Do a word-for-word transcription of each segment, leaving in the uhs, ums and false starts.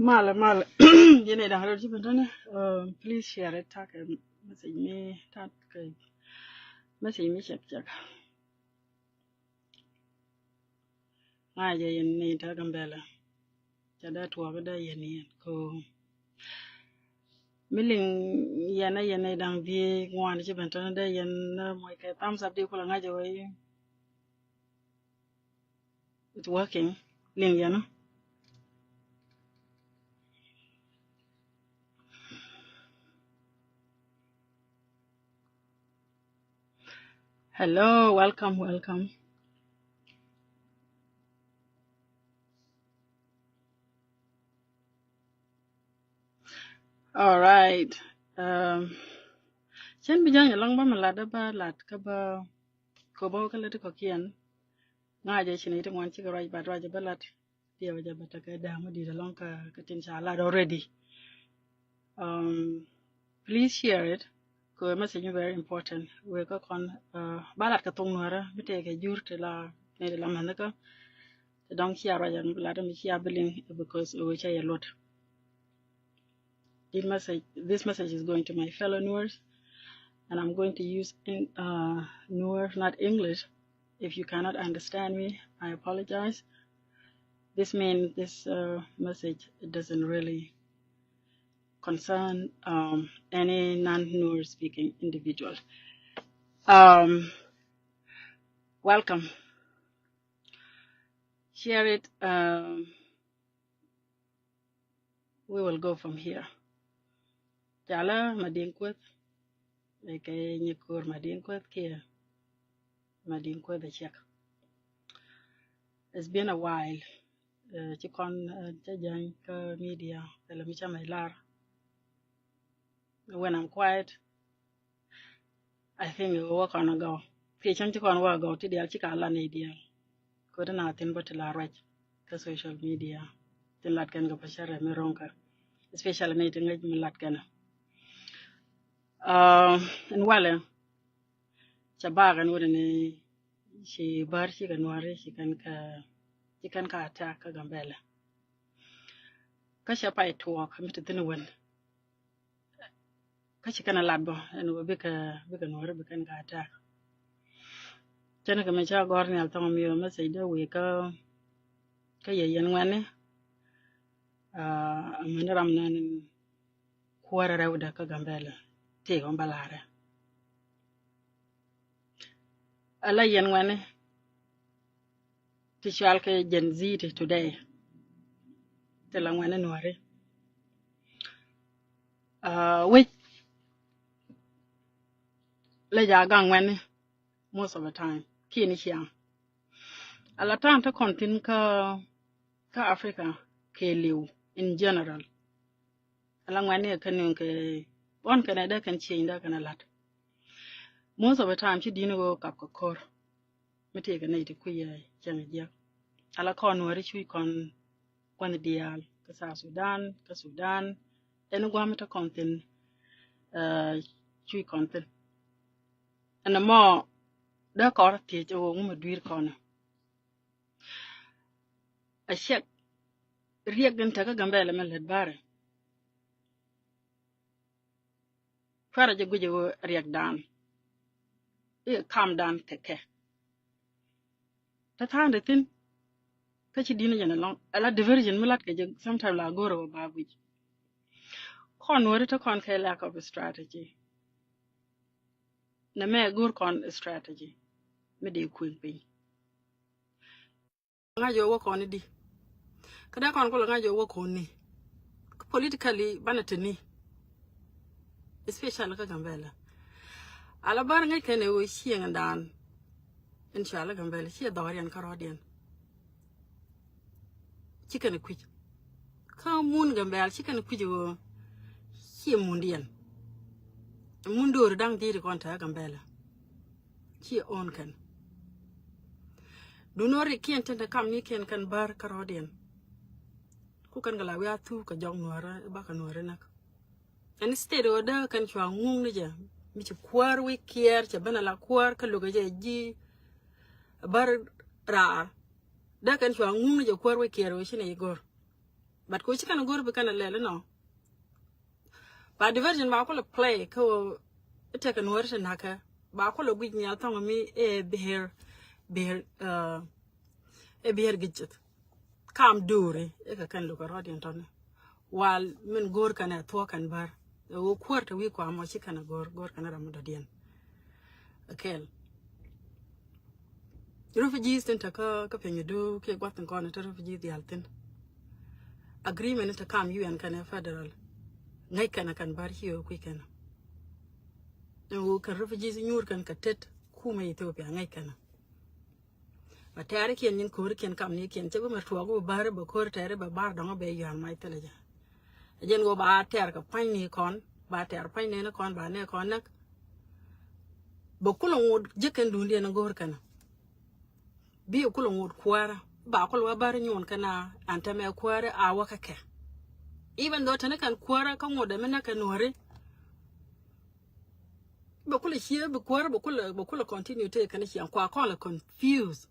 Malɛ, malɛ. Yɛn ɛ da̱ŋ rɛw ci ben tɔnɛ. Uh, please share it. Ta̱a̱ kɛ message mi, ta̱a̱ kɛ message mi cɛk cɛk. Ŋa̱cä yɛn ni ta̱a̱ Gambɛla. Ca dee tuɔɔk dee yɛn yɛn ko. Mi liŋ yɛn a yɛn ɛ da̱ŋ dhieec ŋuan ci ben tɔnɛ dee yɛn, uh, mɔc kɛ thumbs up di kulɛ ŋa̱cä wee. It's working. Liŋ yɛn. Hello, welcome, welcome. All right. Um, cɛn bi ja̱ŋ ɛlɔŋ ba mi lat, ba lat kä ba, ko ba kä lät kɔkiɛn. Ŋa̱cä ci ni ti ŋuan cikɛ ruac, ba ruac ba lat. Diɛ wä jɛ bä tekɛ da̱a̱m mi di̱i̱t ɛlɔ̱ŋ kä, kä tin ca lat already. Um, please share it. Kɛ message mi very important. Wek kä kɔn, uh, ba lat kɛ thok Nuärä mi tëëkɛ jur ti la, ni ti la mɛnhikä. Ti dɔ̱ŋ cia ruac ɛn lat mi cia bi liŋ because wek cä yɛ luɔt. This message, this message is going to my fellow Nuers, and I'm going to use in, uh, Nuer, not English. If you cannot understand me, I apologize. This means this, uh, message, it doesn't really concern, um, any non-Nuer speaking individual. Um, welcome. Share it. Um, We will go from here. Calä Madiŋ Kueth, ɛ kɛ nyi ko̱r Madiŋ Kueth kiɛ Madiŋ Kueth ɛ ciɛk. It's been a while. Uh, ci kɔn, uh, cä jäny kä media, thilɛ mi cä mɛ lar. When I'm quiet, I think wä kɔn agɔw. Thiecäŋ ci kɔn wä agɔw ti diaal ci ka lan i̱ diaal. Kodi na thin bä ti la ruac kä social media. Tin lat kɛn kɛ pä cärɛ mi ro̱ŋ kä. Especially ni ti ŋäc mi lat kɛn. Uh, in walɛ ca bak ɛn wut ni ci bär ci kɛ Nuäri ci kɛn kɛ, ci kɛn kɛ attack kä Gambɛla. Kä cɛ pay tuɔɔk mi ti thin wän. Kä ci kɛn a lat bä ɛn ɣöö bikɛ, bikɛ Nuäri bikɛn kɛ attack. Cɛn kɛ mi ca gɔ̱r nhial thɔŋ mi ɣöö message dee wee kä, kä yɛ yɛn ŋuɛni. Ah, amäni ram nɛn kuäärä rɛwdɛ kä Gambɛla tëëk ɣän bä la̱rɛ. Ala yɛn ŋuɛni ti cual kɛ Gen Z ti today. Ti la ŋuɛni Nuäri. Uh, wec la ja gaŋ ŋuɛni most of the time. Kiɛ ni ciaŋ. Ala ta̱a̱ŋ ti kɔn thin kä, kä Africa kɛ liw in general. Ala ŋuɛni kɛ niŋ kɛ ɣɔn kɛnɛ dee kɛn change dee kɛnɛ lat. Most of the time ci di̱n ɣöö kap kɛ ko̱r. Mi tëëkɛ nɛy ti kui̱ ɛ cäŋ jiäk. Ala kɔn Nuäri cuc kɔn kuänh diaal kä South Sudan, kä Sudan. Ɛn gua̱a̱m mi te kɔn thin, uh, cuc kɔn thin. Ɛn ɛmɔ dee kɔr thiec ɛ ɣöö ŋu mi dui̱r kɔn. A ciɛk riɛk in tekä Gambɛla mi lät barɛ. Cuarɛ jɛ guic ɛ ɣöö riɛkdan i̱ kamdan tekɛ. Te tha̱a̱ŋdɛ thi̱n kä ci di̱n jɛn ɛlɔ̱ŋ ala diversion mi lat kɛ jɛ sometime la go̱o̱rɛ wä ba guic. Kɔn Nuäri te kɔn kɛ lack of strategy. Nɛ mɛ go̱o̱r kɔn strategy mi dee kueŋ piny. Ŋa̱c ɣöö wä kɔn i̱di. Kä dee kɔn kulɛ ŋa̱c ɣöö wä kɔn ni. Kä politically banɛ te ni. Especially kä Gambɛla. Ala bär ŋäc kɛn ɛ ɣöö cieŋdan. In cualä Gambɛla ciɛ dhɔriɛn kä rɔ̱diɛn. Ci kɛn ɛ kui̱c. Kä mun Gambɛla ci kɛn ɛ kui̱c ɣöö ciɛ mundiɛn. Mun do̱ri da̱ŋ di̱i̱t kɔn te Gambɛla. Ciɛ own kɛn. Duno rikiɛn tin te kam ni kiɛn kɛn bär kä rɔ̱diɛn. Ku kɛn kɛ la wiaa thuk kɛ jɔk Nuäri, bakɛ Nuäri näk. Ɛn state ɣöö dee kɛn cua ŋuŋ ni jɛ mi ci kuäär wi̱i̱ kiɛɛr cɛ ben ala kuäär kä lo̱kɛ jɛ ji̱ bär raar. Dee kɛn cua ŋuŋ ni jɛ kuäär wi̱i̱ kiɛɛr ɣöö ci ni i̱ go̱r. But kɛ ɣöö ci kɛn a go̱r bi kɛn a lɛl inɔ. Ba diversion ba kulɛ play kä ɣöö itekɛ nuɔri ti nakä ba kulɛ guic nhial thɔŋ mi ɛ behavior, behavior, uh, ɛ behavior giceth. Kam duri ikɛ kɛn lukɛ rɔ̱diɛn tɔni. Wal min go̱r kɛn ɛ thuɔ̱k kɛn bär ɛ ɣöö kuäär te wi̱i̱ kua mɔ ci kɛn ɛ go̱r, go̱r kɛn ɛ ram mi dɔ̱diɛn. Akɛl. Refugees tin te kä, kä piny du kiɛ guath tin kɔn te refugees dial thin. Agreement te kam U N kɛn federal. Ŋäc kɛn kɛn bär ci ɣöö kui̱ kɛn. Ɛn ɣöö kɛn refugees nyuur kɛn kɛ tet kumɛ Ethiopia ŋäc kɛn. Ba tɛɛri kiɛn nyin ko̱ri kiɛn kam ni kiɛn cɛ bi mɛ tuɔɔk bi bär bɛ ko̱ri tɛɛri bɛ bar dɔŋ bɛ yuan mac thilɛ jɛ. Jɛn ɣöö ba tɛɛr kɛ pa̱ny ni kɔn, ba tɛɛr pa̱ny ni kɔn, ba nɛ kɔn näk. Bɛ kulɛ ŋot ji̱ kɛn duundiɛn go̱o̱r kɛn. Bi kulɛ ŋot kuäärä, ba kulɛ wä bär nyuɔn kɛn a an tɛmɛ kuäärä a wä kɛ kɛ. Even though tɛni kɛn kuäärä kä ŋot dɛ mi näk kɛ nuɔri. Bɛ kulɛ cie, bɛ kuäärä, bɛ kulɛ, bɛ kulɛ continue tëë kɛn ciɛŋ kua kɔn lɛ confuse.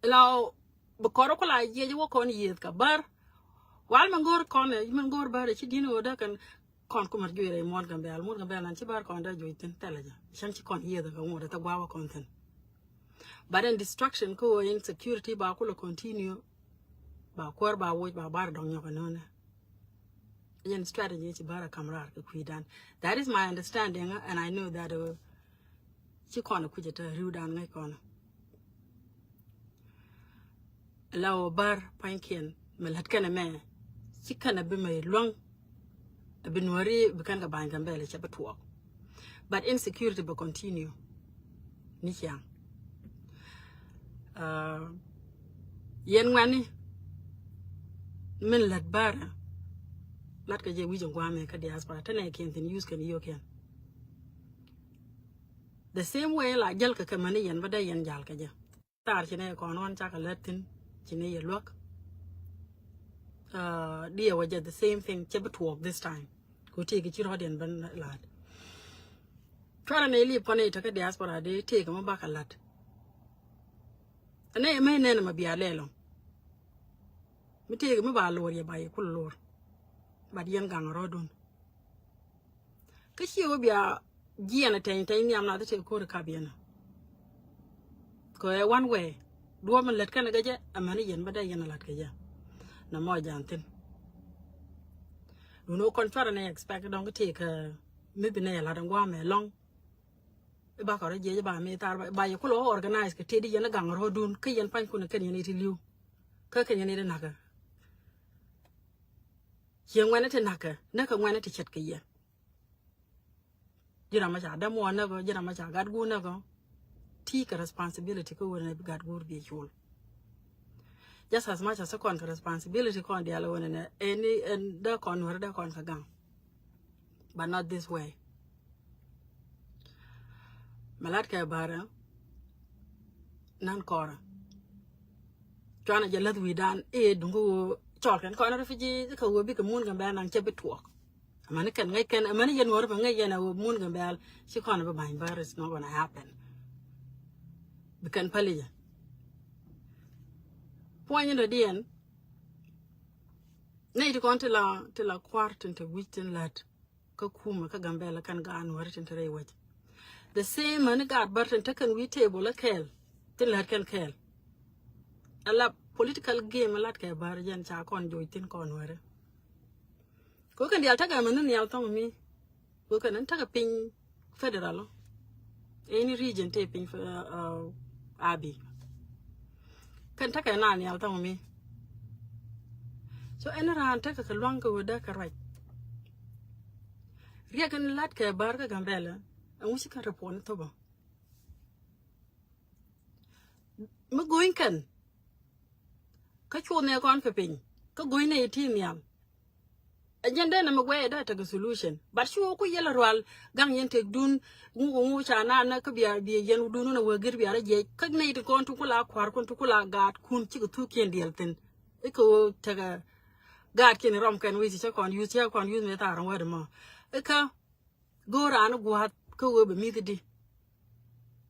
Ila bi kɔrɔ kula yiec wä kɔn yieth ka bär. Wal min go̱o̱r kɔn ɛ, min go̱o̱r bär ɛ ci di̱n ɣöö dee kɛn kɔn kumɛ juiɛr ɛ muɔ̱n Gambɛl, muɔ̱n Gambɛl nan ci bär kɔn dee juic thin thilɛ jɛ. Cän ci kɔn yieth ɛ kɛ ŋuɔ̱t ɛ thɛ gua̱a̱ wä kɔn thin. But in destruction kä ɣöö insecurity ba kulɛ continue. Ba kuäär ba woc ba bar dɔŋ nyɔk ɛ nöönɛ. Yɛn strategy ci bär a kam raar kɛ kui̱dan. That is my understanding, uh, and I know that, uh, ci kɔn a kui̱c a te ri̱wdan ŋäc kɔn. La wä bär pa̱nykiɛn mɛ lät kɛn ɛmɛ ci kɛn a bi mɛ luäŋ a bi nuɔ̱ri bi kɛn kɛ ba̱ny Gambɛl cɛ bi tuɔɔk. But insecurity bɛ continue. Ni ciaŋ. Uh, yɛn ŋuɛni min lät bärä lat kɛ jɛ wi̱c in guamɛ kä diaspora te nɛ kiɛn thin use kɛn yiokiɛn. The same way la jäl kɛ kɛ mäni yɛn bä dee yɛn jal kɛ jɛ. Tar ci nɛ kɔn ɣɔn cakɛ lät thin ci nɛ yɛ luäk. Uh, diɛ wä jɛ the same thing cɛ bi tuɔɔk this time. Ku tëëk ci rɔ̱diɛn ben la̱t. Cuarɛ ni lip kɔn i̱ tekä diaspora dee tëëk mi bakɛ la̱t. Ɛn ɛ mɛ nɛn mɛ bia lɛl ɔ. Mi tëëk mi ba lo̱r yɛ ba yɛ kul lo̱r. Bat yɛn gaŋ rɔ̱dun. Kä ciɛ wä bia jiɛn ɛ tɛny tɛny nhiam nath tëëk ko̱r kap yɛn. Kɛ ɛ one way. Duɔ̱ɔ̱p mi lät kɛn kɛ jɛ ɛmɛn yɛn bä dee yɛn la̱t kɛ jɛ. Nɛ mɔ jan thin. Dun wä kɔn cuarɛ ni expect dɔŋ kä tëëk mi bi nɛ yɛ la̱t ɛn gua̱a̱mɛ lɔŋ. Iba kɔrɔ jiɛc iba mi thar ba yɛ kulɔ organize kɛ tëëdi yɛn igang rɔɔdun kä yɛn pany kun kɛn yɛn iti liu. Kä kɛn yɛn iti nakä. Ciɛ ŋuɛn iti nakä näkä ŋuɛn iti cɛt kɛ yɛ. Ji̱n ram ma ca däm wä näkä ji̱n ram ma ca gat guur näkä. Ti kɛ responsibility kä wä nɛ gat guur bi cul. Just as much as kɔn kɛ responsibility kɔn dial wä nɛ ɛni ɛn dä kɔn wä dä kɔn kɛ gaŋ. But not this way. Mɛ lat kɛ bärä nan kɔrä. Cuanɛ jɛ läth wi̱i̱dan i̱ duŋ kä ɣöö cɔl kɛn kɔn refugee kä ɣöö bikɛ mun kɛn bɛn naŋ cɛ bi tuɔɔk. Amäni kɛn ŋäc kɛn amäni yɛn wä ri bä ŋäc yɛn a ɣöö mun kɛn bɛl ci kɔn bi ba̱ny bär is not gonna happen. Bi kɛn päli jɛ. Puɔ̱ny in dɔ̱diɛn. Nɛy ti kɔn ti la ti la kua̱r tin te wi̱c tin lät. Kä kumɛ kä Gambɛla kɛn gaat nuɔri tin te rɛy wec. The same mani gaat bär tin te kɛn wi̱i̱ table ɛ kɛɛl tin lät kɛn kɛɛl. Ala political game lat kɛ bär jɛn ca kɔn joc tin kɔn nuɔri. Kɛ kɛn dial tekɛ mani nhial thɔŋ mi kɛ kɛn tekɛ piny federal. Any region te piny fɛ abi. Kɛn tekɛ na nhial thɔŋ mi. So ɛn raan tekɛ kɛ luaŋ kɛ wä dee kɛ ruac. Riɛk in lat kɛ bär kä Gambɛla ɛn wi̱ci kɛn report ni thopä. Mi go̱ny kɛn kä cuɔth nɛ kɔn kɛ piny kä go̱ny nɛ itin nhial. Ɛ jɛn dee nɛ mi guɛy ɛ dee tekɛ solution. But cu ku yɛl rual gaŋ yɛn tek dun ŋuk ŋuk ca na na kä bia bia yɛn dun wun a wä gir bia rɛ jiɛc kä nɛ itin kɔn tu kula kuar kun tu kula gaat kun cikɛ thuk kiɛn diɛl thin. Ikɛ wä tekɛ gaat kiɛn rɔm kɛn wi̱i̱ ci cɛ kɔn yuth cɛ kɔn yuth mi thaar wä dɛ mɔ. Ikä go̱o̱r raan gua̱a̱th kä wee bɛ mi̱th di.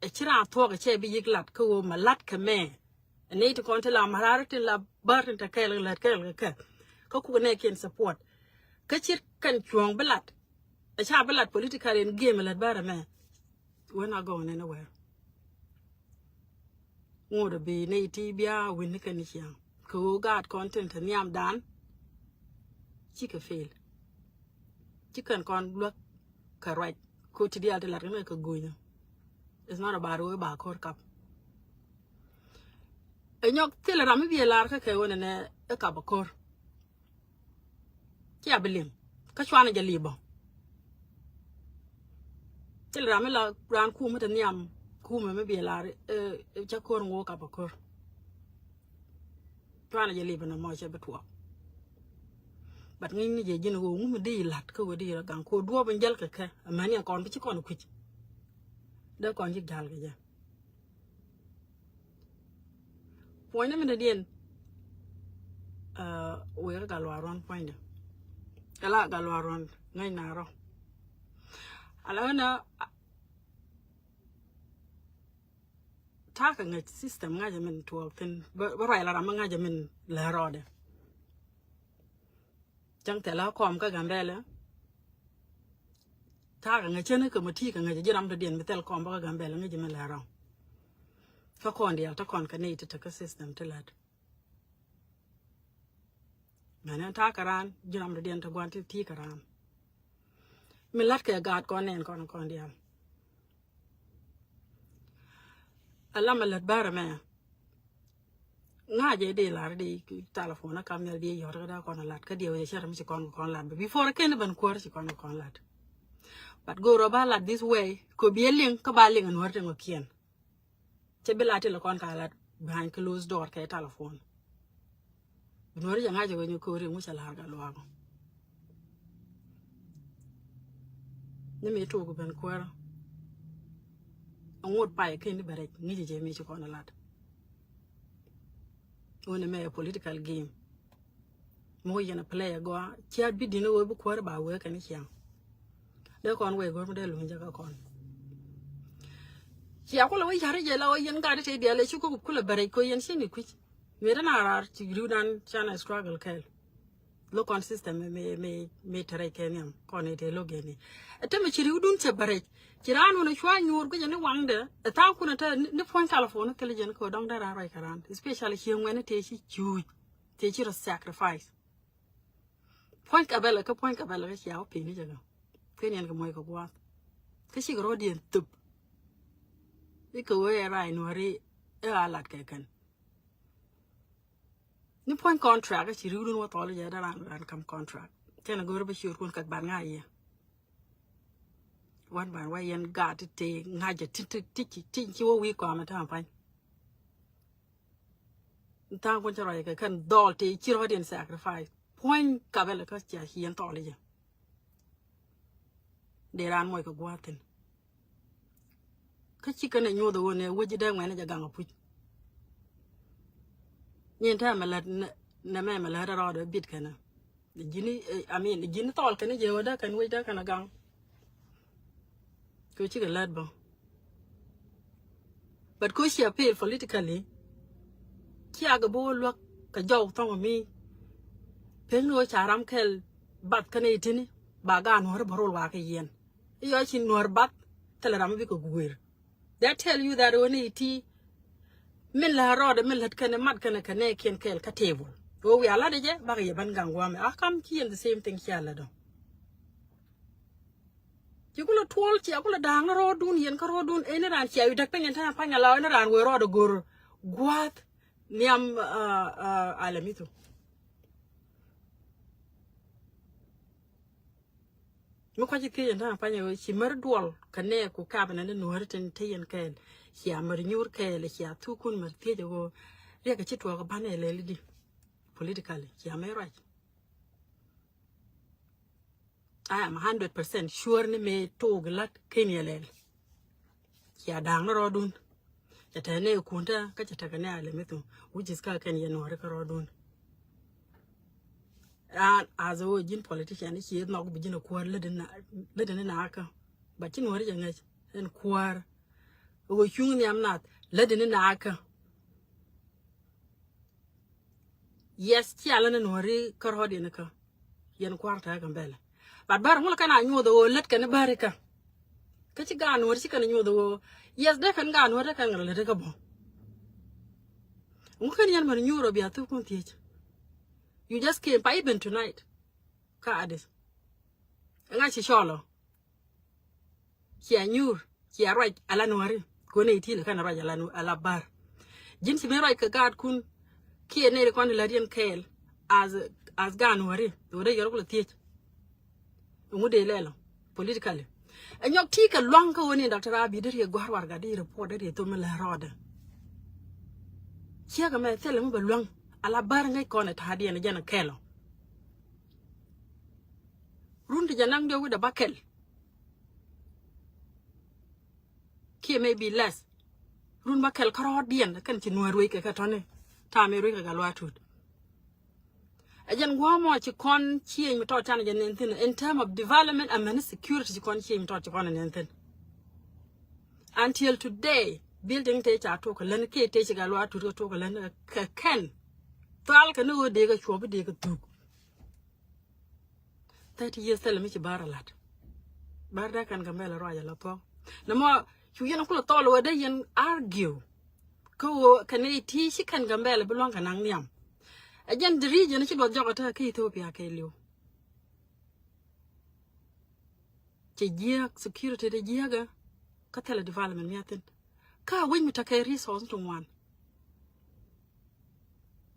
Ɛ ci raan thuɔ̱k ɛ cɛ bi yik lat kä wee mɛ lat kɛ mɛ. Ɛ nɛy ti kɔn ti la marar tin la bär tin te kɛɛl kɛ lät kɛɛl kɛ kɛ. Kä kukɛ nɛɛkiɛn support. Kä cir kɛn cuɔ̱ɔ̱ŋ bi lat. Ɛ ca bi lat political in game lät bär ɛmɛ. We're not going anywhere. Ŋot ɛ bi nɛy ti bia win ni kɛn ni ciaŋ. Kɛ ɣöö gaat kɔn tin te nhiamdan. Cikɛ fail. Ci kɛn kɔn luäk kɛ ruac. Ko ti diaal ti lat kɛ mɛ kɛ go̱nyä. It's not about wee ba ko̱r kap. Ɛ nyɔk thilɛ ram mi biɛ lar kä kɛ wen ɛnɛ ɛ kap ɛ ko̱r. Cia bi liŋ kä cuanɛ jɛ lip bä. Thilɛ ram mi la raan kumɛ te nhiam kumɛ mi biɛ lar ɛ, ɛ, cä ko̱r ŋo̱o̱k kap ɛ ko̱r. Cuanɛ jɛ lip bä nɛ mɔ cɛ bi tuɔɔk. But ŋi̱ny ni jɛ ji̱n ɣöö ŋumi di lat kä ɣöö di rɔ gaŋ ko duɔɔp in jäl kɛ kɛ amäni kɔn bi ci kɔn kui̱c. Dee kɔn ji̱ jäl kɛ jɛ. Puɔ̱ny ni mi dee diɛn. Wek gal luar ruɔn puɔ̱ny dɛ. Kɛ la gal luar ruɔn ŋäc na rɔ. Ala ɣän a ta̱a̱ kɛ ŋäc system ŋa̱cä min tuɔɔk thi̱n bä ruac la ram mi ŋa̱cä min lɛ rɔɔdɛ. Cäŋ thɛl a kɔm kä Gambɛlɛ. Ta̱a̱ kɛ ŋäc cäni kɛ mɔ ti̱i̱ kɛ ŋäc ji̱ ram dɔ̱diɛn mi thɛl kɔm bä kä Gambɛlɛ ŋäc ji̱ mi lɛ rɔɔd. Kä kɔn diaal te kɔn kɛ nɛy ti te kä system ti lät. Mɛn ɛn ta̱a̱ kɛ raan ji̱ ram dɔ̱diɛn te gua̱n ti ti̱i̱ kɛ raan. Mi la̱t kɛ gaat kɔn nɛn kɔn kɔn diaal. Alam a lät bärɛ mɛ. Ŋa̱cɛ di lar di telephone a kam nhial di yɔt kä da kɔn a lat kä diɛ wecɛ cɛ mi ci kɔn kɔn lat before kɛn ben kuäär ci kɔn kɔn lat. But go̱o̱r ɔ ba lat this way ko bi a liŋ kä ba liŋ a nuɔr ti ŋɔ kiɛn. Cɛ bi la ti lɛ kɔn ka lat behind closed door kɛ telephone. Bi nuɔri jɛ ŋa̱c jɛ wee nyɛ ko̱ri ŋu cɛ la̱r gat luaak. Ni mi tok ben kuäärä. Aŋot pay ken ni bɛ rɛc ŋi̱c jɛ mi ci kɔn lat. Wuni mɛ political game. Muk yɛn a play a gɔaa cia bi dini wee bi kuäärä ba wee kɛn ciaŋ. Dee kɔn wee go̱r mi dee luny jɛ kä kɔn. Cia kulɛ wee yari jɛ la wee yɛn gat te diaal ɛ ci kuk kulɛ bɛ rɛc ko yɛn ci ni kui̱c. Mi dee na raar ci riwdan can a struggle kɛɛl. Lo̱k kɔn system mi mi mi te rɛc kɛ nhiam kɔn ite lo̱k geni. Ɛ te mi ci riwdun cɛ bɛ rɛc ci raan wun a cua nyuur guic ni waŋdɛ. Ɛ tha̱a̱ŋ kun ɛ te ni puɔ̱ny telephone thil jɛn kɛ dɔŋ dee raan ruac kɛ raan especially ci ŋuɛni te ci cuuc. Te ci rɔ sacrifice. Puɔ̱ny kɛ bɛlɛ kä puɔ̱ny kɛ bɛlɛ kä cia wä pini jɛ kä. Ken yɛn kɛ muɔc kɛ gua̱a̱th. Kä cikɛ rɔ̱diɛn thöp. Ikɛ wee ɛ rac nuɔ̱ri ɛ a lat kɛ kɛn. Ni puɔ̱ny contract kä ci riwdun wä thɔl jɛ dee ran ran kam contract. Tɛn a go̱r bä ciötkun kɛ ban ŋa̱c yɛ. Wan ban wä yɛn gaat ti te ŋa̱c jɛ ti ti ti ci wä wi̱i̱ kɔmɛ tɛn pa̱ny. Tha̱a̱ŋ kun cä ruac kɛ kɛn dhɔl ti ci rɔ̱diɛn sacrifice. Puɔ̱ny kabɛlɛ kä cia ci yɛn thɔl jɛ. Dee raan muɔc kɛ gua̱a̱thin. Kä ci kɛn ɛ nyuɔth ɛ ɣöö nɛ wec dee ŋuɛn jɛ gaŋ apuc. Nyin tɛmɛ lät nɛ mɛmɛ lät rɔɔdɛ bit kɛnɛ. Ji̱ni, I mean, ji̱ni thɔɔl kɛn jɛ ɣöö dee kɛn wec dee kɛn a gaŋ. Kɛ cikɛ lät bä. But ko cia pil politically. Cia kɛ bi wä luäk kɛ jɔw thɔŋ mi. Pek ni wä ca ram kɛl bath kɛn itini ba ga nuɔr bä rol wa kɛ yɛn. Iyɔ ci nuɔr bath thilɛ ram bikɛ guir. They tell you that when iti min la rɔɔdɛ min lät kɛn mat kɛn kɛ nɛ kiɛn kɛl kä table. Wä wiaa lat jɛ bakɛ yɛ ban gaŋ guamɛ a kam ci yɛn the same thing cia lät dɔ. Ci kulɛ tuɔl cia kulɛ da̱a̱ŋ ni rɔɔdun yɛn kä rɔɔdun ɛn ni raan cia wi̱däk piny ɛn ta̱a̱ pany ala ɛn ni raan wee rɔɔdɛ go̱r gua̱a̱th nhiam. Alɛ mithu. Mi kuaci thiec ɛn ta̱a̱ pany ɛ ɣöö ci mär duɔl kɛ nɛɛku kap ɛn ni nuɔ̱ri tin te yɛn kɛɛl. Cia mär nyuur kɛɛl cia thukun mär thiec ɛ ɣöö riɛk ɛ ci tuɔɔk ɛ ban ɛ lɛl di. Politically cia mär ruac. I am hundred percent sure ni mëë tok lat ken yɛ lɛl. Cia da̱a̱ŋ ni rɔɔdun. Cɛ tɛn ni kuntä kä cɛ tekɛ ni alɛ mi thum. Which is kä kɛn yɛ nuɔ̱ri kä rɔɔdun. Raan as a wä ji̱n politician ni ci nhɔk bi ji̱n a kuäär lätdä ni nakä. But ci nuɔ̱ri jɛ ŋäc ɛn kuäär. Wä cuŋ nhiam nath lätdä ni nakä. Yes, cia lä ni Nuɔri kä rɔɔd yɛn kä. Yɛn kua̱r ta̱a̱ Gambɛla. But bär ŋul kɛn a nyuɔth ɣöö lät kɛn bär ikä. Kä ci gaat Nuɔri ci kɛn nyuɔth ɣöö. Yes, dee kɛn gaat Nuɔri dee kɛn ŋäl lät ikä bä. Ŋu kɛn yɛn män nyuur ɔ bia thuk kun thiec. You just came pa even tonight. Kä Addis. Ŋa̱c ci cɔl ɔ. Cia nyuur, cia ruac ala Nuɔri. Kuɔn i̱ ti lɛ kɛn ruac ala Nu-, ala bär. Ji̱n ci ben ruac kɛ gaatkun. Kiɛ nɛy ri kɔn lät yɛn kɛɛl. As, as gaat Nuɔri. Ɣöö dee yɔr kulɛ thiec. Ŋu dee lɛl ɔ politically. Ɛ nyɔk ti kɛ luaŋ kä ɣöö ni Doctor Abiy dee riɛ gua̱r warɛga, dee report, dee riɛ thom mi lɛ rɔɔdɛ. Ciek ɛmɛ thilɛ mi bɛ luaŋ. Ala bär ŋäc kɔn ɛ ta̱a̱diɛn ɛ jɛn ɛ kɛl ɔ. Run ti jɛ naŋ diɛ wi̱cdɛ bäkɛl. Kiɛ maybe less. Run bäkɛl kärɔɔdiɛn kɛn ci Nuäär ruec kɛ kɛ tɔ̱ni. Ta̱a̱ mëë ruec kɛ Gatluak Tut. Ɛ jɛn gua̱a̱mɔ ci kɔn ciëëny mi tɔt canɛ jɛ nɛn thi̱n. In term of development and many security ci kɔn ciëëny mi tɔt ci kɔn ɛ nɛn thi̱n. Until today, building tëë ca tok kɛ län kiɛ tëë ci Gatluak Tut kɛ tok kɛ län kɛ kɛn. Thal kɛ ni ɣöö dee kɛ cuɔp i̱ dee kɛ thuk. Thirty years thilɛ mi ci bär a la̱t. Bär dee kɛn Gambɛla ruac a la thuɔ̱k. Nɛ mɔ cu yɛn kulɛ thɔl wä dee yɛn argue. Kä wä kɛn i̱ ti ci kɛn Gambɛla bi luaŋ kɛ naŋ nhiam. Ɛ jɛn the region ci duɔth jɔk a te kä Ethiopia kɛ liw. Cɛ jiääk, security dee jiääk ɛ. Kä thilɛ development mi a thi̱n. Kä wi̱c mi tekɛ resource ti ŋuan.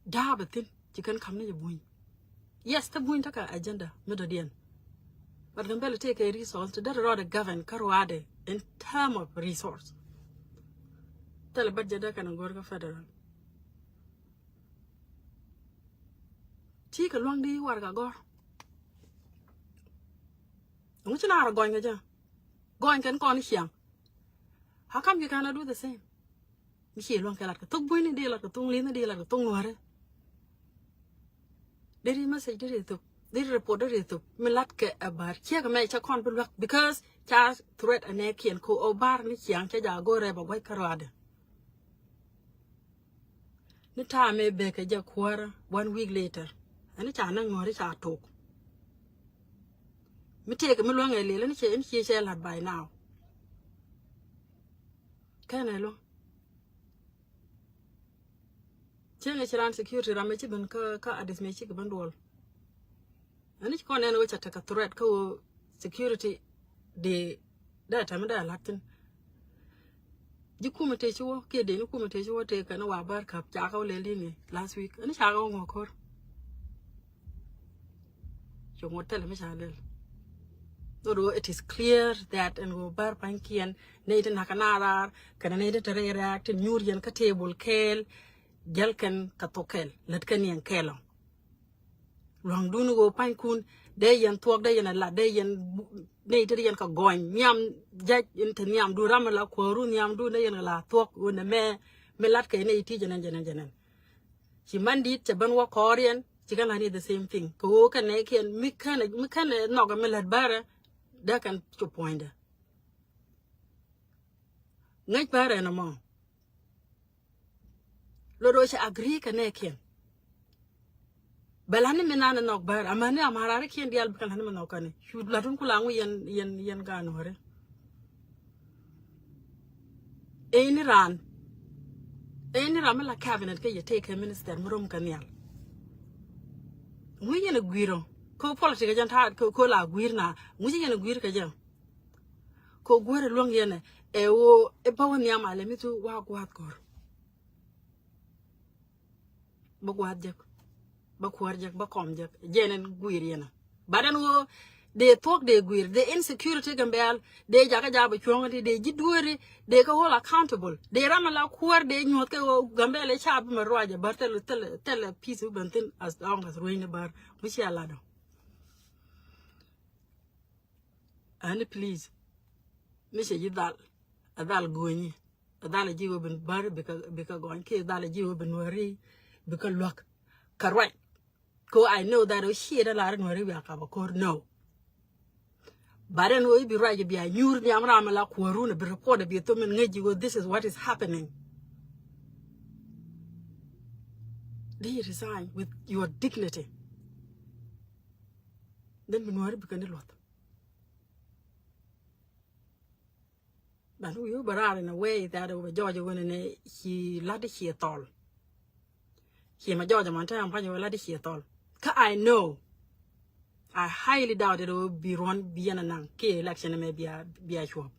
Da̱a̱p ɛ thi̱n ci kɛn ka̱m ni jɛ buny. Yes, te buny tekɛ agenda mi dɔ̱diɛn. But Gambɛla tekɛ resource ti dee rɔɔdɛ govern kä ruaadɛ in term of resource. Thilɛ budget dee kɛn a go̱r kä federal. Ti kɛ luaŋ di warɛga gɔ̱r. Ŋu ci naar gɔny kɛ jɛ. Gɔny kɛn kɔn ciaŋ. How come you cannot do the same? Mi ci luaŋ kɛ lat kɛ thok buini di lat kɛ thok li̱ni di lat kɛ thok Nuäri. Deri message deri thok. Deri report deri thok. Mi lat kɛ a bär ciek mɛ cɛ kɔn bi luak because ca threat a nɛ kiɛn ko o bär ni ciaŋ cɛ ja go̱rɛ ba gua̱c kä ruaadɛ. Ni ta̱a̱ mëë bekɛ jɛ kuäärä one week later. Ɛn ca näk Nuäri ca tok. Mi tëëkɛ mi luäŋɛ lil ɛn ciɛ, ɛn ciɛ cɛ la̱t by now. Kɛn ɛ luäŋ. Cieŋɛ ci raan security ram mëë ci ben kä, kä Addis mëë cikɛ ben duɔl. Ani ci kɔn nɛn ɣöö ca tekɛ threat kä ɣöö security dee dee tɛm dee la̱t thi̱n. Ji̱ kumɛ tëë ci wä kiɛ dee ni kumɛ tëë ci wä tëë kɛn wa bär käp ca kä wä lɛl di̱n i̱ last week. Ani ca kä wä ŋuɔ ko̱r. Cu ŋuɔ̱t thilɛ mi ca lɛl. Dhot ɣöö it is clear that ɛn ɣöö bär pa̱nykiɛn nɛy ti nakä na raar kɛnɛ nɛy ti te rɛy raar ti nyuur yɛn kä table kɛɛl. Jäl kɛn kä thok kɛl lät kɛn yɛn kɛl ɔ. Luaŋdun ɣöö pa̱nykun dee yɛn thuɔ̱k dee yɛn a lat dee yɛn bu-, nɛy ti dee yɛn kɛ gɔny nhiam ja̱c in te nhiamdun ram mi la kuääru nhiamdun dee yɛn kɛ la thuɔ̱k ɣöö nɛ mɛ mi lat kɛ nɛy ti jɛnɛn jɛnɛn jɛnɛn. Ci man di̱t cɛ ben wä kɔɔriɛn ci kɛn la ni the same thing kɛ ɣöö kɛn nɛy kiɛn mi kɛn mi kɛn nhɔk mi lät bärɛ dee kɛn cu puɔ̱nydɛ. Ŋäc bärɛ nɔmɔ. Lot ɣöö cɛ agree kɛ nɛɛkiɛn. Bɛ la̱t ni mi nan ɛ nhɔk bär amäni amararikiɛn diaal bikɛ la̱t ni mi nhɔk kani cu la̱t wun kula ŋu yɛn yɛn yɛn gaan wäri. Ëë ni raan ëë ni ram mi la cabinet kä yɛ tëë kɛ minister mi rom kɛ nhial. Ŋu yɛn ɛ gui̱i̱r ɔ ko politik kɛ jɛn ta̱a̱ ko la gui̱i̱r na ŋu ci yɛn ɛ gui̱i̱r kɛ jɛ. Ko guäär ɛ luäŋ yɛn ɛ ɛ ɣöö ɛ bä wä nhiam alɛ mi thu wa gua̱a̱th ko̱r. Bä gua̱a̱th jek bä kuäär jek bä kɔm jek jɛn ɛn gui̱i̱r yɛn ɛ. But ɛn ɣöö dee thuɔ̱k dee gui̱i̱r dee insecurity Gambɛl dee jakä jaabä cuɔ̱ŋ ti dee ji̱ dueeri dee kä hold accountable dee ram ala kuäär dee nyuɔ̱th kɛ ɣöö Gambɛl ɛ ca bi mɛ ruacɛ bär thilɛ thilɛ thilɛ peace bi ben thi̱n as long as ruenyni bär mi cia lat ɔ. Ani please. Mi cɛ ji̱ dhal. A dhal go̱o̱nyi. A dhal a ji̱ wä bin bär bika bika gɔny kiɛ dhal a ji̱ wä bin wä ri bika luäk. Ka ruac. Ko I know that o ciɛ da lar in wä ri wiak kaba ko̱r no. But ɛn wä i̱ bi ruac i̱ bi a nyuur nhiam ram la kuäärun i̱ bi report i̱ bi thom in ŋäc ji̱ wä this is what is happening. Di resign with your dignity. Then bi Nuäri bi kɛn di luɔth. Ban wi̱i̱ wä bä raar in a way that wä bɛ jɔɔc wä ni ci lat di ci thɔl. Ci ma jɔɔc man te am pa̱ny wä lat di ci thɔl. Kä I know, I highly doubt it wä bi ruɔn bi yɛn a naŋ ki election mɛ bia bia cuɔp.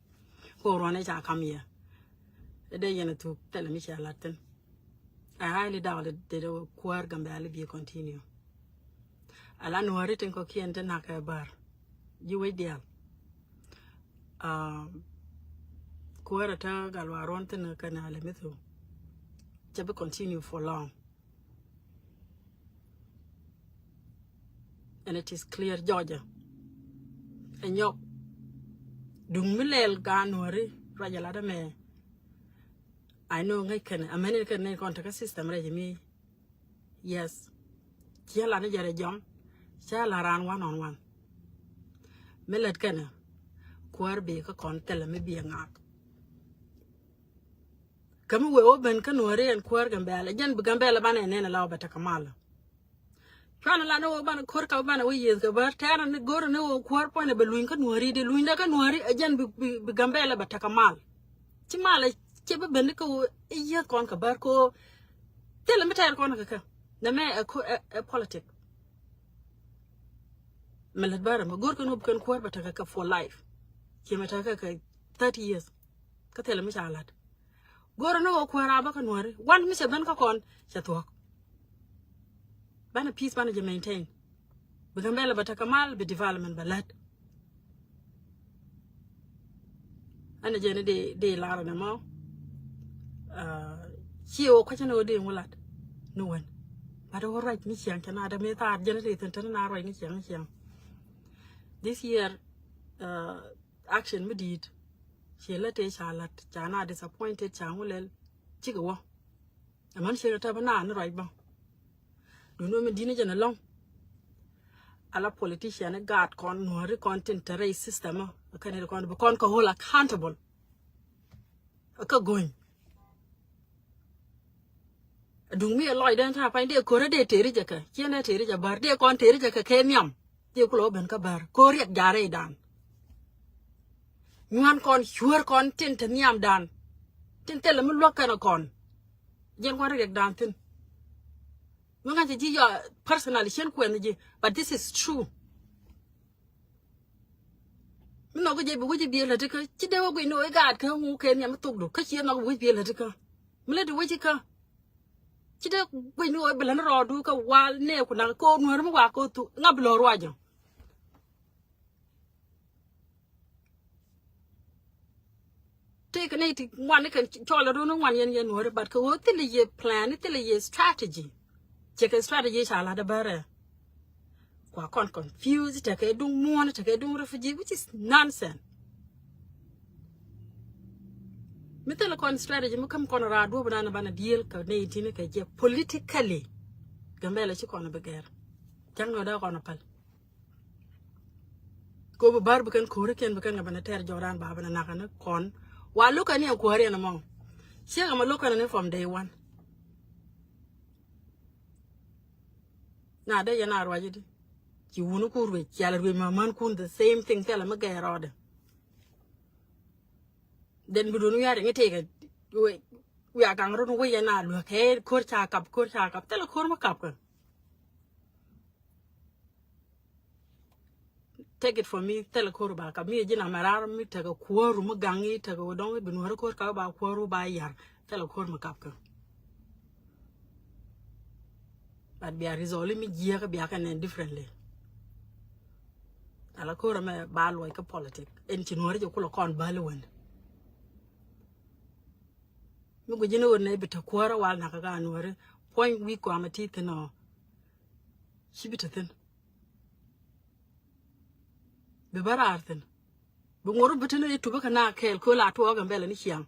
Ko ruɔn i̱ ca kam yɛ. Dee yɛn a thuk thilɛ mi cia lat thin. I highly doubt it dee wä kuäär Gambɛli bi continue. Ala Nuäri tin kɔ̱kiɛn te nak kɛ bär. Ji̱ wec diaal. Um, kuäär a te gal wa ruɔn thin kɛn a lɛ mi thuk. Cɛ bi continue for long. And it is clear, Georgia. Ɛ nyɔk. Duŋ mi lɛl gaan Nuäri ruac a lat amɛ. I know ŋäc kɛn a mɛn in kɛn ni kɔn tekɛ system rɛc mi. Yes. Ciɛ la ni jɛ rɛ jɔm. Cɛ la raan one on one. Mi lät kɛn a kuäär bi kä kɔn thilɛ mi bi a ŋak. Kä mi wee wä ben kä Nuäri ɛn kuäär Gambɛla jɛn bi Gambɛla banɛ nɛn a la wä bɛ tekɛ mal. Cuanɛ la ni wä banɛ ko̱r ka banɛ wä yieth kɛ bär tɛɛrɛ ni go̱rɛ ni wä kuäär puɔ̱nɛ bɛ luny kä Nuäri di luny dɛ kä Nuäri ɛ jɛn bi, bi, bi Gambɛla bɛ tekɛ mal. Ci mal ɛ cɛ bi ben ni kä wä i̱ yieth kɔn kɛ bär ko thilɛ mi tɛɛr kɔn kɛ kä. Nɛ mɛ ɛ ko ɛ, ɛ politic. Mɛ lät bär ɛmɛ go̱r kɛn wä bi kɛn kuäär bɛ tekɛ kɛ for life. Ci mɛ tekɛ kɛ thirty years. Kä thilɛ mi ca lat. Go̱rɛ ni wä kuäär a bä kä Nuäri. Wan mi cɛ ben kä kɔn cɛ thuɔ̱k. Banɛ peace banɛ jɛ maintain. Bi Gambɛla bɛ tekɛ mal bi development bɛ lät. Ɛn jɛ ni di di lar ni mɔ. Ci wä kuacä ni wä di ŋu lat ni wen. But wä ruac ni ciɛŋ cɛ na dɛ mi thaar jɛ ni di thin tini na ruac ni ciɛŋ ni ciɛŋ. This year, uh, action mi di̱i̱t. Ci lät tëë ca lät ca na disappointed ca ŋu lɛl. Cikɛ wä. Ɛmän ciɛ kɛ tɛpɛ naan ni ruac bä. Duundɛ mi di̱t ni jɛn ɛlɔ̱ŋ. Ala politician ni gaat kɔn Nuäri kɔn tin te rɛy system ɔ kɛn ri kɔn bi kɔn kɛ hold accountable. Kä go̱ny. Duŋ mi ɛ lɔcdɛ ta̱a̱ pany dee ko̱rä dee teri jɛ kɛ ciɛ nɛ teri jɛ bär dee kɔn teri jɛ kɛ kɛ nhiam. Dee kulɛ wä ben kä bär ko̱r riɛk ja̱ rɛydan. Nyuan kɔn cuäär kɔn tin te nhiamdan. Tin thilɛ mi luäk kɛn kɔn. Jiɛn kɔn riɛkdan thin. Mi ŋa̱c ji̱ yɔ personal cien kuɛn ji̱, but this is true. Mi nhɔk ji̱ bi wi̱c biëë läti kä ci dee wä guic ni wä i̱ gaat kä ŋu kɛ nhiam mi thokdu kä ci nhɔk bi wi̱c biëë läti kä. Mi läti wä ci kä ci dee guic ni wä i̱ bi läni rɔɔdu kä wal nɛɛku nak kɛ ɣöö Nuäär mi wa kɛ ɣöö thuk ŋa bi lɔ̱ɔ̱r ruacä. Tëëkɛ nɛy ti ŋuan ni kɛn cɔl run ni ŋuan yɛn yɛn Nuäri, but kɛ ɣöö thilɛ yɛ plan, thilɛ yɛ strategy. Cɛ kɛ strategy ca la̱t bärɛ. Kua kɔn confuse, tekɛ duŋ muɔ̱ɔ̱n, tekɛ duŋ refugee, which is nonsense. Mi thilɛ kɔn strategy mi käm kɔn raar duɔ̱p nan banɛ deal kɛ nɛy ti ni kɛ jɛ politically. Gambɛla ci kɔn bi gɛr. Cäŋ ni wä dee kɔn päl. Ko bi bär bi kɛn ko̱ri kɛn bi kɛn kɛ bɛn tɛr jɔran ba bɛn nakä ni kɔn. Wa lo̱k kɛn ni kuäri ɛn mɔ. Ciek ɛmɛ lo̱k kɛn ni from day one. Na dee yɛn a ruac di. Ci wuni ku ruec, ci ala ruec ma män kun the same thing thilɛ mi gɛɛ rɔɔdɛ. Then bi duun wiaa riŋ itek ɛ wiaa gaŋ run wec yɛn a luäk kɛ ko̱r ca kap, ko̱r ca kap thilɛ ko̱r mi kap kɛ. Take it from me, thilɛ ko̱r ba kap mi ji̱n amɛ raar mi tekɛ kuäär mi gaŋ i̱ tekɛ wä dɔŋ i̱ bi Nuäri ko̱r kap ba kuäär ba yar thilɛ ko̱r mi kap kɛ. But bia resolve mi jiääk bia kɛ nɛn differently. Ala ko̱r amɛ ba luɔc kä politic ɛn ci Nuäri jɛ kulɛ kɔn bäli wen. Mi guic ji̱n i̱ ɣöö nɛy bi te kuäärä wal nakä ka Nuäri puɔ̱ny wi̱i̱ kɔamɛ ti thi̱n ɔ. Ci bi te thi̱n. Bi bä raar thi̱n. Bi ŋuɔ̱t bi te ni i̱ tupä kɛ na kɛɛl köl a tuɔɔk ɛn bɛlɛ ni ciaŋ.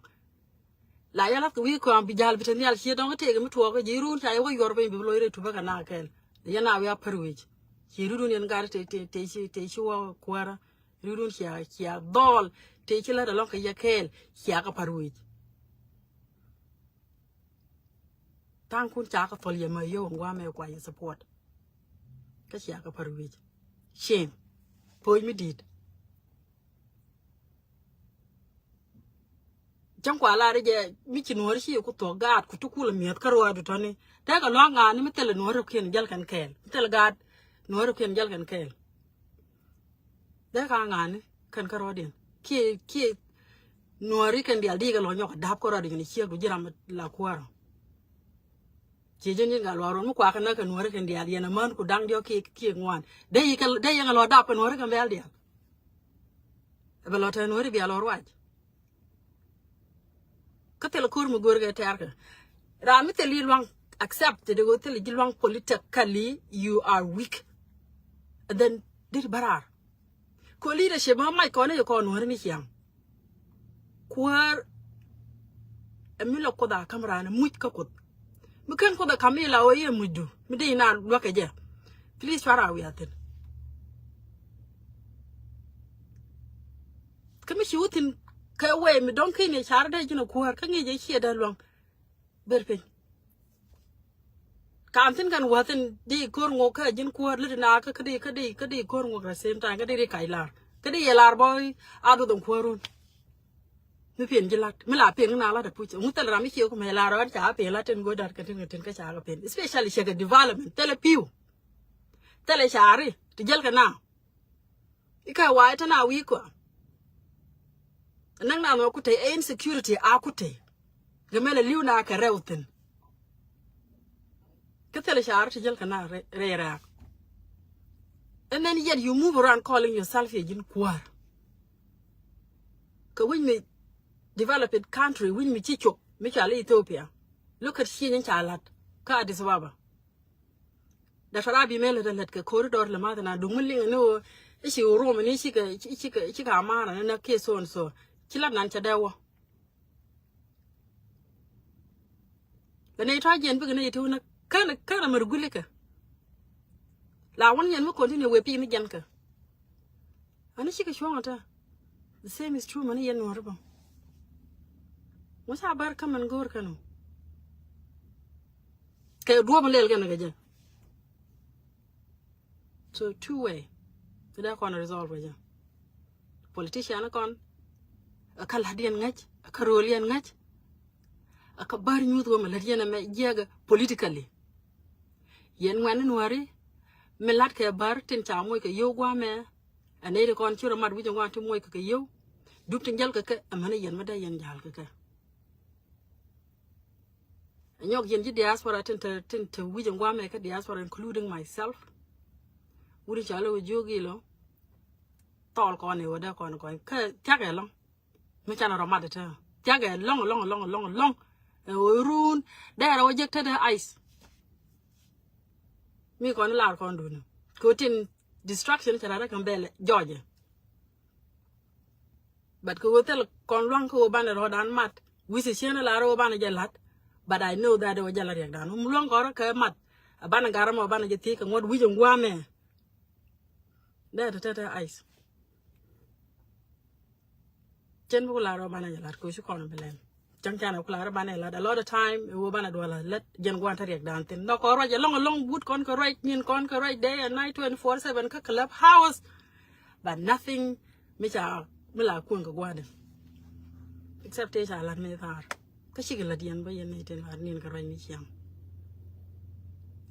La yɛ lath kɛ wi̱i̱ kɔam bi ja̱l bi te nhial ciɛ dɔ̱ŋ i̱ tëëk mi tuɔɔk i̱ ji̱ run ca yɛ wä yuɔr piny bi loc rɛy tupä kɛ na kɛɛl. Yɛn a wi̱i̱ a pär wec. Ci run yɛn gat te te te ci te ci wä kuäärä. Ri run cia cia dhɔl te ci lät alɔŋ kɛ yɛ kɛɛl cia kɛ pa̱r wec. Tha̱a̱ŋkun ca kɛ thɔl yɛ mɛ yio̱w ɛn gua̱a̱mɛ kua yɛ support. Kä cia kɛ pär wi̱c. Shame. Po̱o̱c mi di̱i̱t. Cäŋ kua lar jɛ mi ci nuɔ̱ɔ̱ri ci ku thuɔ̱k gaat ku ti kulɛ mi̱eth kä ruaadu tɔ̱ni. Tekɛ lua̱ŋ ŋa̱a̱ni mi thilɛ nuɔ̱ɔ̱ri kiɛn jäl kɛn kɛɛl. Mi thilɛ gaat nuɔ̱ɔ̱ri kiɛn jäl kɛn kɛɛl. Dee ka ŋa̱a̱ni kɛn kä ruaadiɛn. Kiɛ, kiɛ nuɔ̱ɔ̱ri kɛn diaal di kɛ lɔ nyɔk a da̱a̱p kä ruaadu jɛn ciek du ji̱ ram la kuäärä. Ci ji̱n ji̱n gal luaak ruɔ̱n mi kuakä näk kɛ nuɔ̱ɔ̱ri kɛn diaal yɛn a män ku da̱ŋ diɔ̱k kiɛ, kiɛ ŋuan. Dee yi kɛ, dee yɛn a lɔ dap kɛ nuɔ̱ɔ̱ri kɛn bɛl diaal. Ɛ bɛ lɔ te nuɔ̱ɔ̱ri bia lɔ ruac. Kä thil ko̱r mi go̱o̱r kɛ tɛ̈r kɛ. Ram mi thil yi luaŋ accept, te de ɣöö thil yi luaŋ politically, you are weak. And then, dit bä raar. Kɛ leadership ma mac kɔn i̱ kɔn nuɔ̱ɔ̱ri ni ciaŋ. Kuäär ɛ mi lɔ Kuoth a ka̱m raan muc kä Kuoth. Mi ken Kuoth a ka̱m ila ɣöö i̱ ɛ mucdu mi dee ina luäk kɛ jɛ. Please, cuarɛ a wiathin. Kä mi ci wä thi̱n kɛ wee mi dɔ̱ŋ ken i̱ car dee ji̱n a kuäär kä ŋi̱i̱c ɛ ciɛ dee luäŋ. Ber piny. Ka̱n thi̱n kɛn wäthin di ko̱r ŋok kä ji̱n kuäär lät na kä, kä di, kä di, kä di ko̱r ŋok at the same time, kä di ri kac lar. Kä di yɛ lar bä a duɔth in kuäärun. Mi piɛn ji̱ lat, mi la piɛn ŋä na lat a puc. Ŋu thil ram mi cie kumɛ lar ɣän ca piɛn lat tin go̱o̱r dat kɛ tin kɛ tin kä ca kɛ piɛn. Especially cɛ kɛ development. Thilɛ pi̱w. Thilɛ cari ti jäl kɛ na. Ikä wa̱a̱ itän a wi̱i̱ kua. Näk na nhɔk kutɛ, ɛ insecurity a kutɛ. Gɛ mɛn a li̱w na kɛ rɛw thi̱n. Kä thilɛ car ti jäl kɛ na rɛy, rɛy rɛ̈ɛ̈k. And then yet you move around calling yourself yɛ ji̱n kuäär. Kɛ wi̱c mi developed country, wi̱c mi ci cop mi cɔal i̱ Ethiopia. Look at cieny in ca la̱t kä Addis Ababa. Doctor Abiy mëë lät a lät kɛ corridor lɛ math na duŋ mi liŋ ni ɣöö i̱ ci Oromo ni cikɛ, cikɛ, cikɛ amana ni näk kiɛ so and so. Ci lat nan cɛ dee wä. Bɛ nɛy tɔ̱ jiɛn bikɛ nɛy ti wä näk kän, kän amär guilikɛ. La wän yɛn mi continue wee pi̱i̱ mi jiɛn kɛ. Ani cikɛ cuɔ̱ŋ ata. The same is true mani yɛn nuɔ̱ɔ̱ri bä. Ŋu ca bär kä mɛn go̱o̱r kɛn ɔ. Kɛ duɔ̱ɔ̱p in lɛl kɛn kɛ jɛ. So two way. Ti dee kɔn resolve kɛ jɛ. Politician kɔn. A kä la̱t yɛn ŋäc. A kä ro̱o̱l yɛn ŋäc. A kä bär nyuuth wä mi lät yɛn ɛmɛ jiɛkɛ politically. Yɛn ŋuɛ̈ni nuääri mi la̱t kɛ bär tin ca moc kɛ yio̱w gua̱a̱mɛ. Ɛ nɛy ti kɔn ci rɔ mat wi̱c in gua̱a̱n ti moc kɛ kɛ yio̱w. Dup tin jäl kɛ kɛ, ɛmɛni yɛn mi dee yɛn ja̱l kɛ kɛ. Ɛ nyɔk yɛn ji̱ diaspora tin te, tin te wi̱c in gua̱a̱mɛ kä diaspora, including myself. Wut in ca lo̱k jiök ilɔ. Thɔɔl kɔn i̱ wä dee kɔn kɔn. Kä thia̱k ɛlɔ̱ŋ. Mi canɛ rɔ mat ɛ te. Thia̱kɛ lɔ̱ŋ, lɔ̱ŋ, lɔ̱ŋ, lɔ̱ŋ, lɔ̱ŋ. Ɛ ɣöö run dee rɛ wä jek te dee ice. Mi kɔn lar kɔn duni. Kɛ wä tin destruction cɛ rat rɛ kɛn bɛl jɔɔcɛ. But kɛ wä thil kɔn luaŋ kɛ wä banɛ rɔɔdan mat. Wi̱ci cien lar wä banɛ jɛ lat. But I know that wä jɛ la riɛkdan. Wä mi luaŋ kɔn rɔ kɛ mat. A banɛ gar mɔ banɛ jɛ thiec kɛ ŋuɔ̱t wi̱c in gua̱a̱mɛ. Dee te te te ice. Cien bi ku lar rɔ banɛ jɛ lat koci kɔn bi lɛn. Cäŋ canɛ ku lar rɔ banɛ lat. A lot of time, ɛ wä banɛ duɔl a lät jɛn guan te riɛk dan thin. Nɔ kɔn ruac ɛlɔŋ ɛlɔŋ but kɔn kɛ ruac, nyin kɔn kɛ ruac day and night twenty four seven kä club house. But nothing mi ca, mi la kuɔn kɛ gua̱dɛ. Except te ca lat mi thar. Kä cikɛ lät yɛn bä yɛn ni tin lar nin kɛ ruac mi ciaŋ.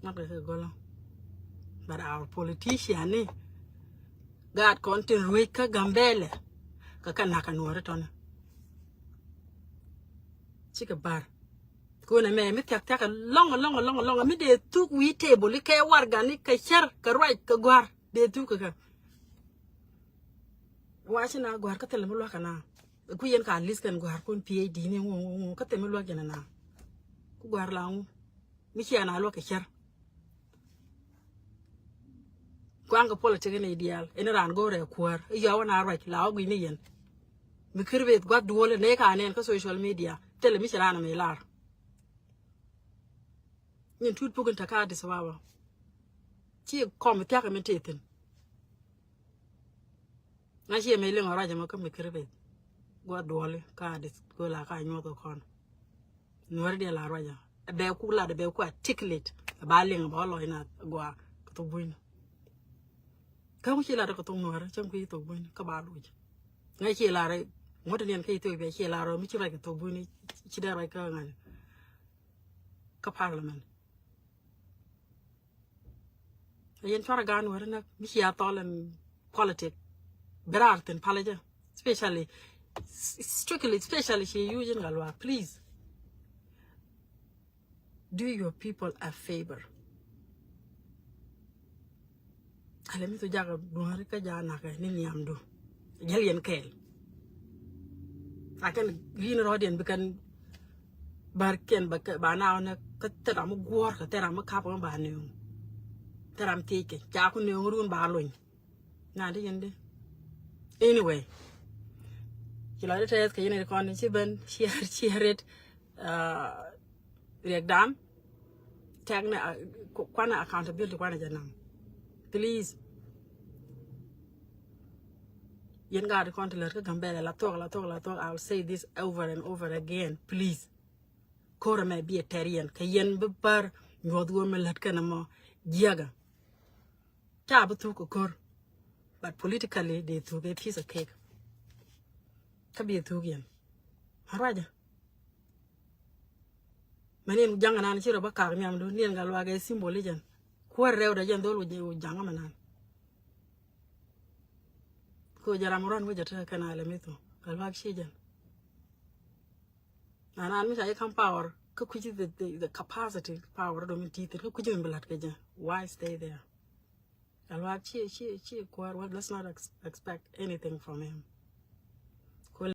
Mat kɛ kɛ gɔlɔ. But our politician ni gaat kɔn tin ruec kä Gambɛlɛ. Kɛ kɛ nak kɛ nuɔri tɔni. Cikɛ bar. Kɛ wunɛ mɛ mi thiak thiak lɔŋ lɔŋ lɔŋ lɔŋ mi dee thuk wi̱i̱ table kɛ wargani kɛ cär kɛ ruac kɛ gua̱r dee thuk kɛ kɛ. Waci na gua̱r kä thilɛ mi luakä na. Ku yɛn ka lis kɛn gua̱r kun P H D ni ŋu ŋu ŋu kä thilɛ mi luak yɛn na. Ku gua̱r la ŋu. Mi cia na luak kɛ cär. Kuaŋ kɛ politik ni diaal. Ɛn raan go̱o̱rɛ kuäär. I̱ yɔw na ruac la ɔ gui̱ni yɛn. Mi kir beth gua̱th duɔl ne ka nɛn kä social media. Thilɛ mi ci raan mi lar. Nyin tut pukin te ka Addis Ababa. Ci kɔm thiakä mi te thin. Na cie mec liŋ a ruac ɛmɔ kä mi kiri peth. Guɔ duɔli ka dit go̱o̱la ka nyuɔth kɛ kɔn. Nuɔri diɛ la ruac ɛ. bɛ ku lat, bɛ ku articulate, ba liŋ ba lɔc na gua kɛ thok buny. Kä ŋu ci lat kɛ thok nuɔrɛ cäŋ ku ci thok buny kä ba luc. Ŋa ci lat ŋuɔt niɛn kä Ethiopia ci lat rɔ mi ci ruac kɛ thok buny ci dee ruac kä ŋa̱n kä parliament. Yɛn cuarɛ gan wärä näk mi cia thɔl in politic. Bi raar thin palä jɛ, especially, strictly, especially ci yuc in Gatluak. Please do your people a favor. Alɛ mi thu jakɛ duɔ̱ɔ̱ri kä ja nakɛ ni niamdu. Jäl yɛn kɛɛl. Akɛn rin rɔɔdiɛn bi kɛn bär kɛn ba naaw nɛ kä thɛt ram mi guɔ̱ɔ̱r kɛ thɛt ram mi kap kɛ ba nööŋ. Thɛt ram thiec kɛ ca ku nööŋ run ba lony. Na di yɛn di. Anyway, ci lɔcdä tɛth kɛ yɛn ri kɔn ci ben share, share it. Riɛk dan tɛk ni kuanɛ accountability kuanɛ jɛ naŋ. Please. Yɛn gaat kɔn ti lät kä Gambɛlɛ la thuɔk, la thuɔk, la thuɔk. I'll say this over and over again, please. Ko̱r ɛmɛ bi ɛ tɛr yɛn kɛ yɛn bi bär nyuɔth wä mi lät kɛn ɛmɔ jiɛkɛ. Ca bi thuk kɛ ko̱r, but politically dee thuk ɛ piece of cake. Kä bi ɛ thuk yɛn a ruacä. Mɛ niɛn ku jaŋ anan ci rɔ bä kak niamdu, niɛn Gatluak ɛ symbol i̱ jɛn. Kuäär rɛwdɛ jɛn dhol ku jaŋ mɛ nan. Ko jɛ ram ruan wecä te kɛn alɛ mi thu Gatluak ci jɛn. Anan mi ca yi kam power kä kui̱ci the, the, the capacity power dom in ti thir kä kui̱ci mi bi lat kɛ jɛ. Why stay there? Gatluak ci, ci, ci kuäär wä, let's not ex-, expect anything from him.